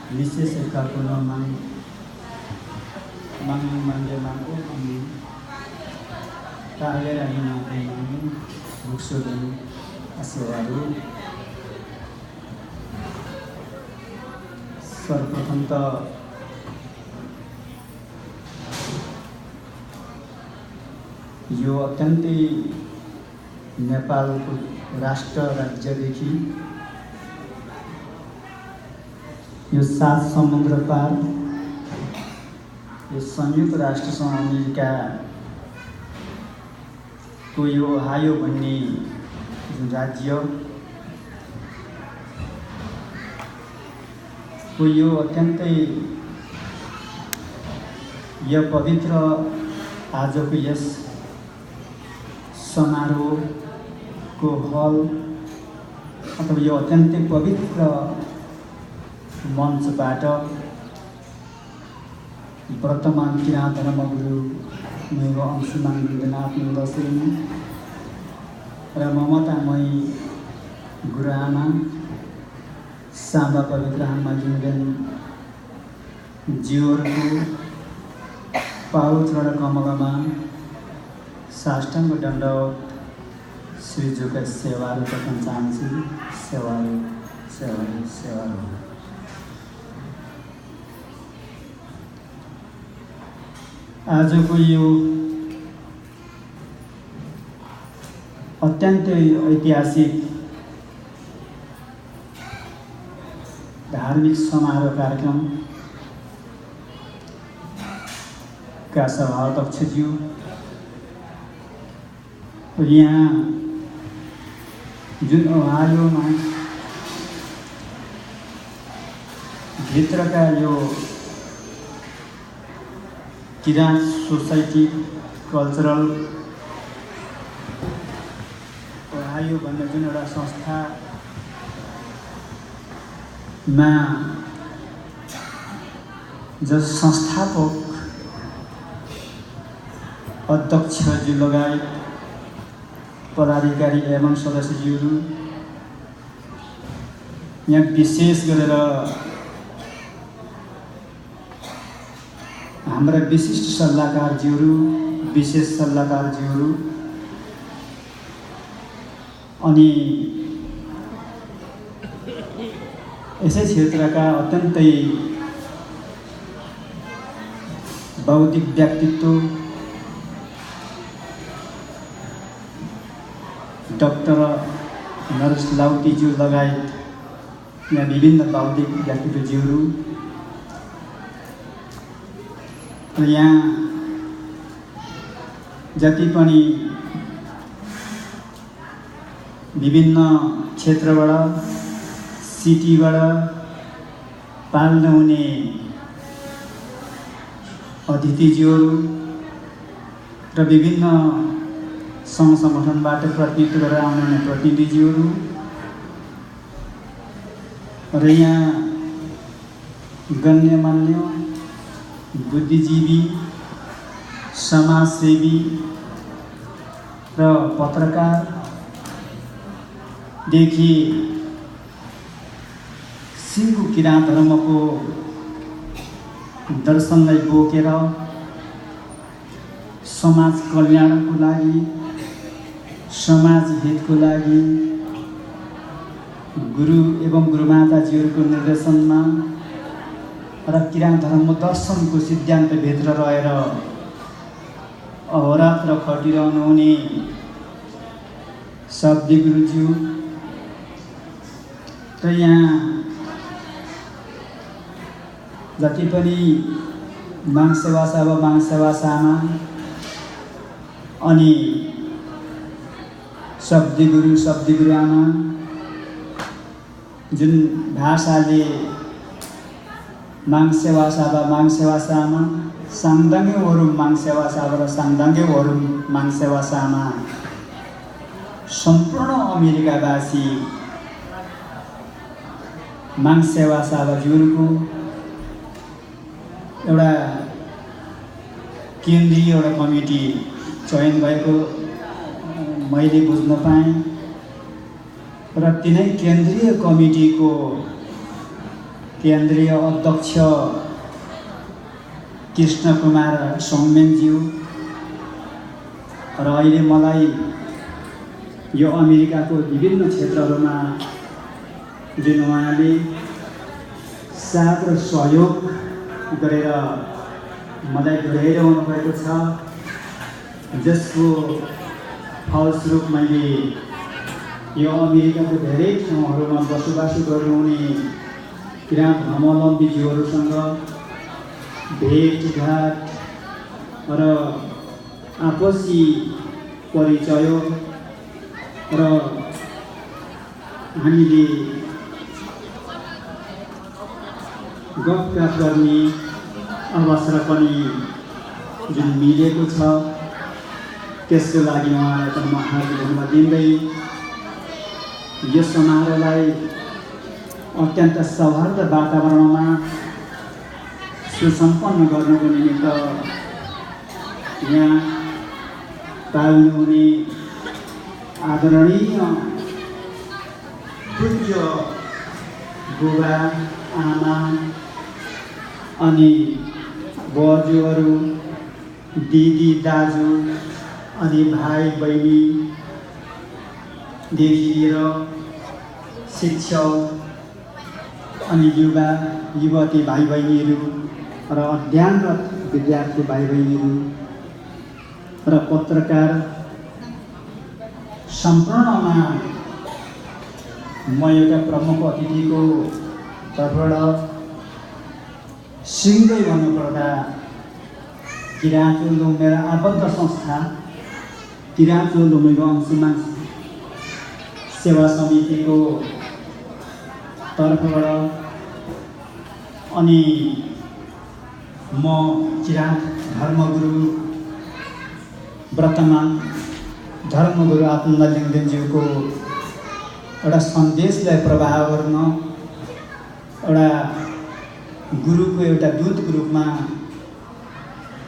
विशेष एकको नमाङ मान्य माको अनि तागेर हिमाको मुक्सोदन सेवाहरू सर्वप्रथम त यो अत्यन्तै नेपालको राष्ट्र राज्यदेखि यो 7 समुद्र पार यो संयुक्त राष्ट्रसङ्घ अमेरिकाको यो ओहायो भन्ने जुन राज्य को यो अत्यन्तै यो पवित्र आजको यस समारोहको हल अथवा यो अत्यन्तै पवित्र मञ्चबाट वर्तमान किराँत धर्मगुरु मेरो अंशुमान वृद्धनाथ दर्शन र ममतामयी गुरुआमा साम्बा पवित्र आमा लिङ्गन ज्यूहरूको पाउचरण कमलमा साष्टाङ्ग दण्डवत श्रीजुका सेवाहरू गर्न चाहन्छु। सेवाहरू सेवाहरू सेवाहरू आजको यो अत्यन्तै ऐतिहासिक धार्मिक समारोह कार्यक्रम का सभाध्यक्षज्यू यहाँ जुन ओहायोमा भित्रका यो किराँत सोसाइटी कल्चरल ओहायो भन्ने जुन एउटा संस्थामा जस संस्थापक अध्यक्षज्यू लगायत पदाधिकारी एवं सदस्यज्यूहरू यहाँ विशेष गरेर हाम्रा विशिष्ट सल्लाहकारज्यूहरू विशेष सल्लाहकारज्यूहरू अनि यसै क्षेत्रका अत्यन्तै बौद्धिक व्यक्तित्व डाक्टर नरेश लाउतीज्यू लगायत यहाँ विभिन्न बौद्धिक व्यक्तित्वज्यूहरू र यहाँ जति पनि विभिन्न क्षेत्रबाट सिटीबाट पाल्न हुने अतिथिज्यूहरू र विभिन्न सङ्घ सङ्गठनबाट प्रतिनिधित्व गरेर आउने प्रतिनिधिज्यूहरू र यहाँ गण्यमान्य बुद्धिजीवी समाजसेवी र पत्रकारदेखि सिङ्गो किराँत धर्मको दर्शनलाई बोकेर समाज कल्याणको लागि समाज हितको लागि गुरु एवं गुरुमाताजीहरूको निर्देशनमा र किराँत धर्म दर्शनको सिद्धान्तभित्र रहेर अहोरात्र खटिरहनु हुने शब्दी गुरुज्यू र यहाँ जति पनि माङ सेवा सभा माङ सेवा सामा अनि शब्दी गुरु आमा जुन भाषाले माङ सेवा सभा माङ सेवा सामा साङदाङ्गे वरुम माङ सेवा सभा र साङदाङ्गे वरुम माङ सेवा सामा सम्पूर्ण अमेरिकावासी माङ सेवा सभाज्यूहरूको एउटा केन्द्रीय एउटा कमिटी चयन भएको मैले बुझ्न पाएँ र तिनै केन्द्रीय कमिटीको केन्द्रीय अध्यक्ष कृष्ण कुमार सौमेनज्यू र अहिले मलाई यो अमेरिकाको विभिन्न क्षेत्रहरूमा जुन उहाँले साथ र सहयोग गरेर मलाई डोर्याइरहनु भएको छ, जसको फलस्वरूप मैले यो अमेरिकाको धेरै ठाउँहरूमा बसोबासो गर्नुहुने किराँत धर्मावलम्बीज्यूहरूसँग भेटघाट र आपसी परिचय र हामीले गफगाफ गर्ने अवसर पनि जुन मिलेको छ, त्यसको लागि उहाँलाई पनि म हार्दिक धन्यवाद दिँदै यस समारोहलाई अत्यन्त सौहार्द वातावरणमा सुसम्पन्न गर्नको निमित्त यहाँ पाउनुहुने आदरणीय पूज्य बुबा आमा अनि बजुहरू, दिदी दाजु अनि भाइ बहिनी देखि लिएर शिक्षक अनि युवा युवती भाइ बहिनीहरू र अध्ययनरत विद्यार्थी भाइ बहिनीहरू र पत्रकार सम्पूर्णमा म एउटा प्रमुख अतिथिको तर्फबाट सिँगै भन्नुपर्दा किराँत लुम्बिनी मेरा आबद्ध संस्था किराँत लुम्बिनीको अंशुमान सेवा समितिको तर्फबाट अनि म किराँत धर्मगुरु वर्तमान धर्मगुरु आत्मनन्द लिङ्गदेनज्यूको एउटा सन्देशलाई प्रवाह गर्न एउटा गुरुको एउटा दूतको रूपमा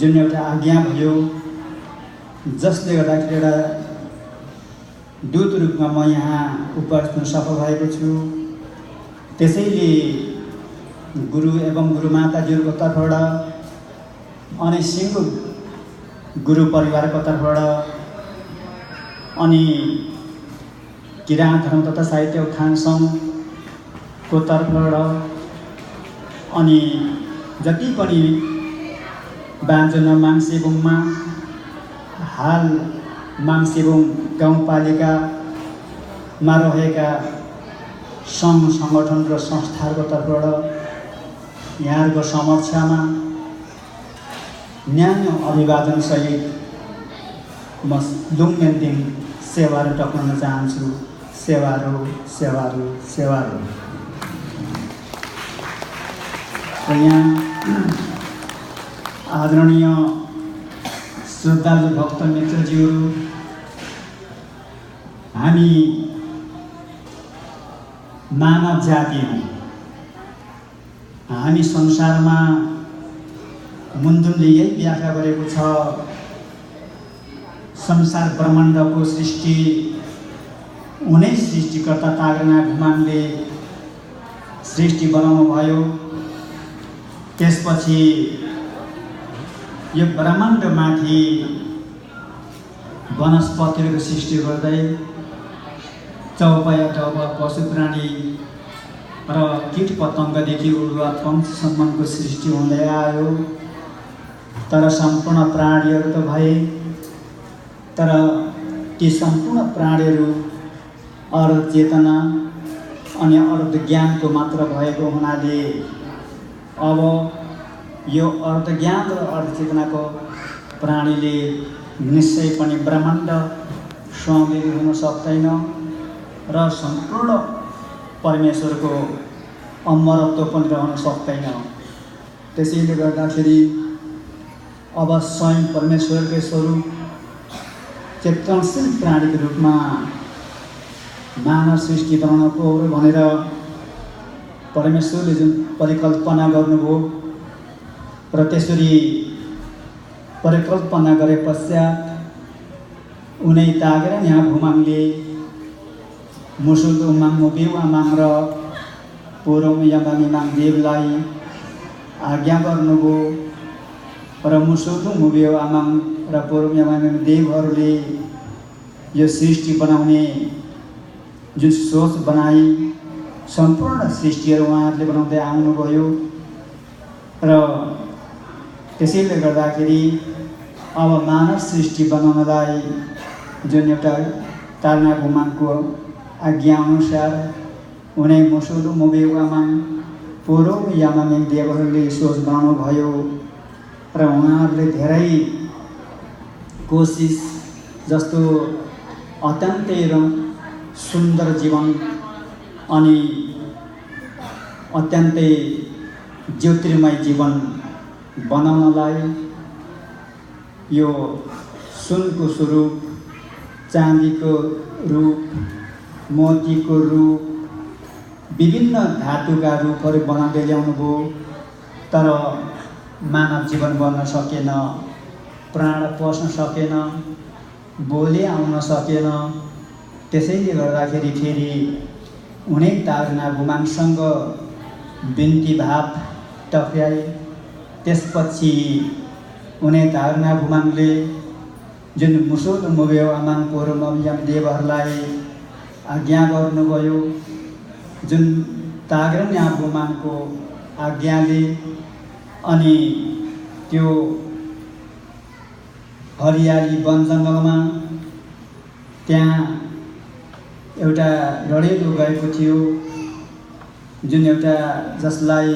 जुन एउटा आज्ञा भयो, जसले गर्दाखेरि एउटा दूत रूपमा म यहाँ उपस्थित हुन सफल भएको छु। त्यसैले गुरु एवं गुरुमाताजीहरूको तर्फबाट अनि सिङ्गो गुरु परिवारको तर्फबाट अनि किराँत धर्म तथा साहित्य उत्थान सङ्घको तर्फबाट अनि जति पनि बाँझो माङसेबुङमा हाल माङसेबुङ गाउँपालिकामा रहेका सङ्घ सङ्गठन र संस्थाहरूको तर्फबाट यहाँहरूको समक्षमा न्यानो अभिवादनसहित म लुम्बिनी सेवाहरू टक्राउन चाहन्छु। सेवारो सेवारो सेवारो। यहाँ आदरणीय श्रद्धालु भक्त मित्रज्यूहरू, हामी मानव जाति हौँ। हामी संसारमा मुन्दुमले यही व्याख्या गरेको छ, संसार ब्रह्माण्डको सृष्टि उनै सृष्टिकर्ता तागना घुमाङले सृष्टि बनाउनु भयो। त्यसपछि यो ब्रह्माण्डमाथि वनस्पतिहरूको सृष्टि गर्दै चौपाया टौपा पशु प्राणी र कीट पतङ्गदेखि उर्वर पक्षीसम्मको सृष्टि हुँदै आयो। तर सम्पूर्ण प्राणीहरू त भए, तर ती सम्पूर्ण प्राणीहरू अर्ध चेतना अनि अर्ध ज्ञानको मात्र भएको हुनाले अब यो अर्ध ज्ञान र अर्ध चेतनाको प्राणीले निश्चय पनि ब्रह्माण्ड स्वामी हुन सक्दैन र सम्पूर्ण परमेश्वरको अमरत्व पनि रहन सक्दैन। त्यसैले गर्दाखेरि अब स्वयं परमेश्वरकै स्वरूप चेतनशील प्राणीको रूपमा मानव सृष्टि बनाउन पर्यो भनेर परमेश्वरले जुन परिकल्पना गर्नुभयो र त्यसरी परिकल्पना गरे पश्चात उनै तागेर यहाँ भूमाङले मुसुल उमाङ मुबिउ आमाङ र पूर्वमा यमनिमाङ देवलाई आज्ञा गर्नुभयो र मुसुलु मुबियो आमाङ र पूर्व यमनिमाङ देवहरूले यो सृष्टि बनाउने जुन सोच बनाई सम्पूर्ण सृष्टिहरू उहाँहरूले बनाउँदै आउनुभयो र त्यसैले गर्दाखेरि अब मानव सृष्टि बनाउनलाई जुन एउटा तारना गुमाङको आज्ञा अनुसार हुने मुसुलु मुबियो आमाङ पूर्व यमनिमाङ देवहरूले सोच बनाउनु भयो र उहाँहरूले धेरै कोसिस जस्तो अत्यन्तै सुन्दर जीवन अनि अत्यन्तै ज्योतिर्मय जीवन बनाउनलाई यो सुनको स्वरूप, चाँदीको रूप, मोतीको रूप, विभिन्न धातुका रूपहरू बनाउँदै ल्याउनुभयो। तर मानव जीवन बन्न सकेन, प्राण पस्न सकेन, बोली आउन सकेन। त्यसैले गर्दाखेरि फेरि उनी तारना गुमाङसँग बिन्ती भाव टक्राए। त्यसपछि उनी तारना गुमाङले जुन मुसुलु मुबियो आमाङ पूर्व यमदेवहरूलाई आज्ञा गर्नुभयो, जुन तागरन्या गुमाङको आज्ञाले अनि त्यो हरियाली वन जङ्गलमा त्यहाँ एउटा डढेलो गएको थियो, जुन एउटा जसलाई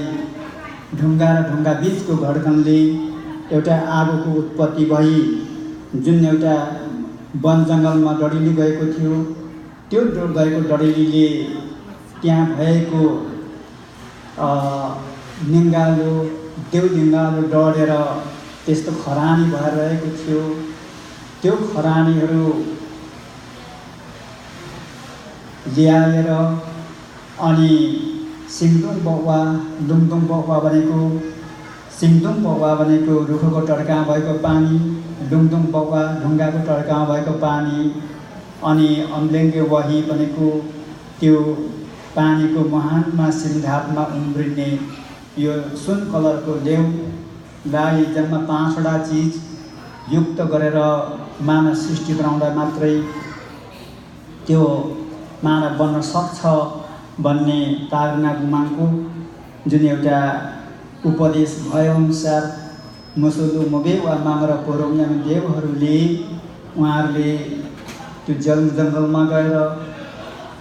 ढुङ्गा र ढुङ्गा बिचको धड्कनले एउटा आगोको उत्पत्ति भई जुन एउटा वन जङ्गलमा डढेली गएको थियो, त्यो गएको डढेलीले त्यहाँ भएको निङ्गालो देउलिङ्गालो डढेर त्यस्तो खरानी भएर रहेको थियो। त्यो खरानीहरू ल्याएर अनि सिङदुङ बौवा दुङदुङ बौवा भनेको सिङदुङ बौवा भनेको रुखको टड्का भएको पानी, दुङदुङ बौवा ढुङ्गाको टड्का भएको पानी, अनि अम्लेङ्गे वही भनेको त्यो पानीको मुहानमा सिन्धापमा उम्रिने यो सुन कलरको लेउलाई जम्मा 5वटा चिज युक्त गरेर मानव सृष्टि बनाउँदा मात्रै त्यो मानव बन्न सक्छ भन्ने तारना गुमाङको जुन एउटा उपदेश भएअनुसार मुसुलु मुबियो आमाङ र पूर्व यमदेवहरूले उहाँहरूले त्यो जङ्गलमा गएर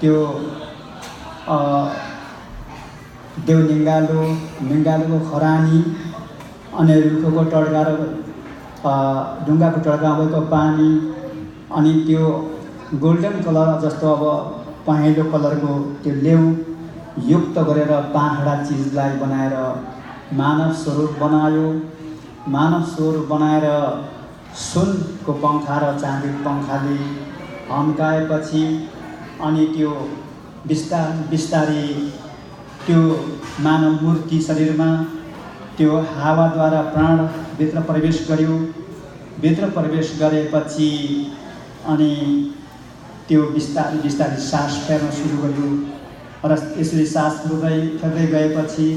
त्यो निङ्गालोको खरानी अनि रुखको टड्का र ढुङ्गाको टड्का भएको पानी अनि त्यो गोल्डन कलर जस्तो अब पहेँलो कलरको त्यो लेउ युक्त गरेर 5वटा चिजलाई बनाएर मानव स्वरूप बनायो। मानव स्वरूप बनाएर सुनको पङ्खा र चाँदीको पङ्खाले हम्काएपछि अनि त्यो बिस्तारै त्यो मानव मूर्ति शरीरमा त्यो हावाद्वारा प्राण भित्र प्रवेश गर्यो। भित्र प्रवेश गरेपछि अनि त्यो बिस्तारै सास फेर्न सुरु गर्यो र यसरी सास फेर्दै गएपछि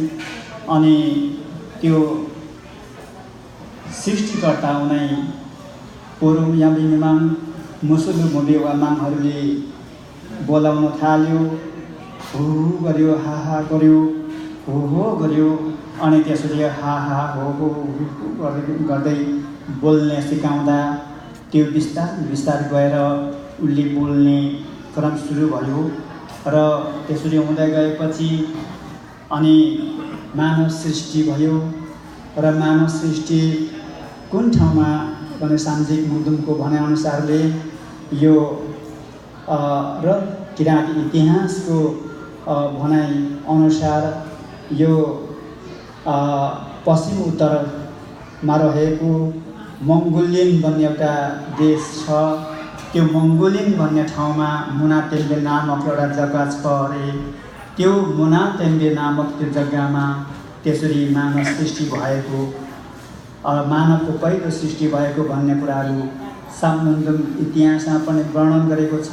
अनि त्यो सृष्टिकर्ता हुने पूर्व यमनिमाङ मुसुलु मुबियो आमाङहरूले बोलाउन थाल्यो। हु गर्यो, हा गर्यो, हो गर्यो अनि त्यसरी हा हो गर्दै बोल्ने सिकाउँदा त्यो बिस्तारै गएर उसले बोल्ने क्रम सुरु भयो र त्यसरी हुँदै गएपछि अनि मानव सृष्टि भयो र मानव सृष्टि कुन ठाउँमा भने सामाजिक मुदुमको भनेअनुसारले यो र किराँती इतिहासको भनाइ अनुसार यो पश्चिम उत्तरमा रहेको मङ्गोलियन भन्ने एउटा देश छ। त्यो मङ्गोलियन भन्ने ठाउँमा मुनातेम्बे नामक एउटा जग्गा छ अरे। त्यो मुनातेम्बे नामक त्यो जग्गामा त्यसरी मानव सृष्टि भएको, मानवको पहिलो सृष्टि भएको भन्ने कुराहरू मुन्दुम इतिहासमा पनि वर्णन गरेको छ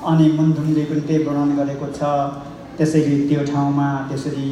अनि मुन्दुमले पनि त्यही वर्णन गरेको छ। त्यसैले त्यो ठाउँमा त्यसरी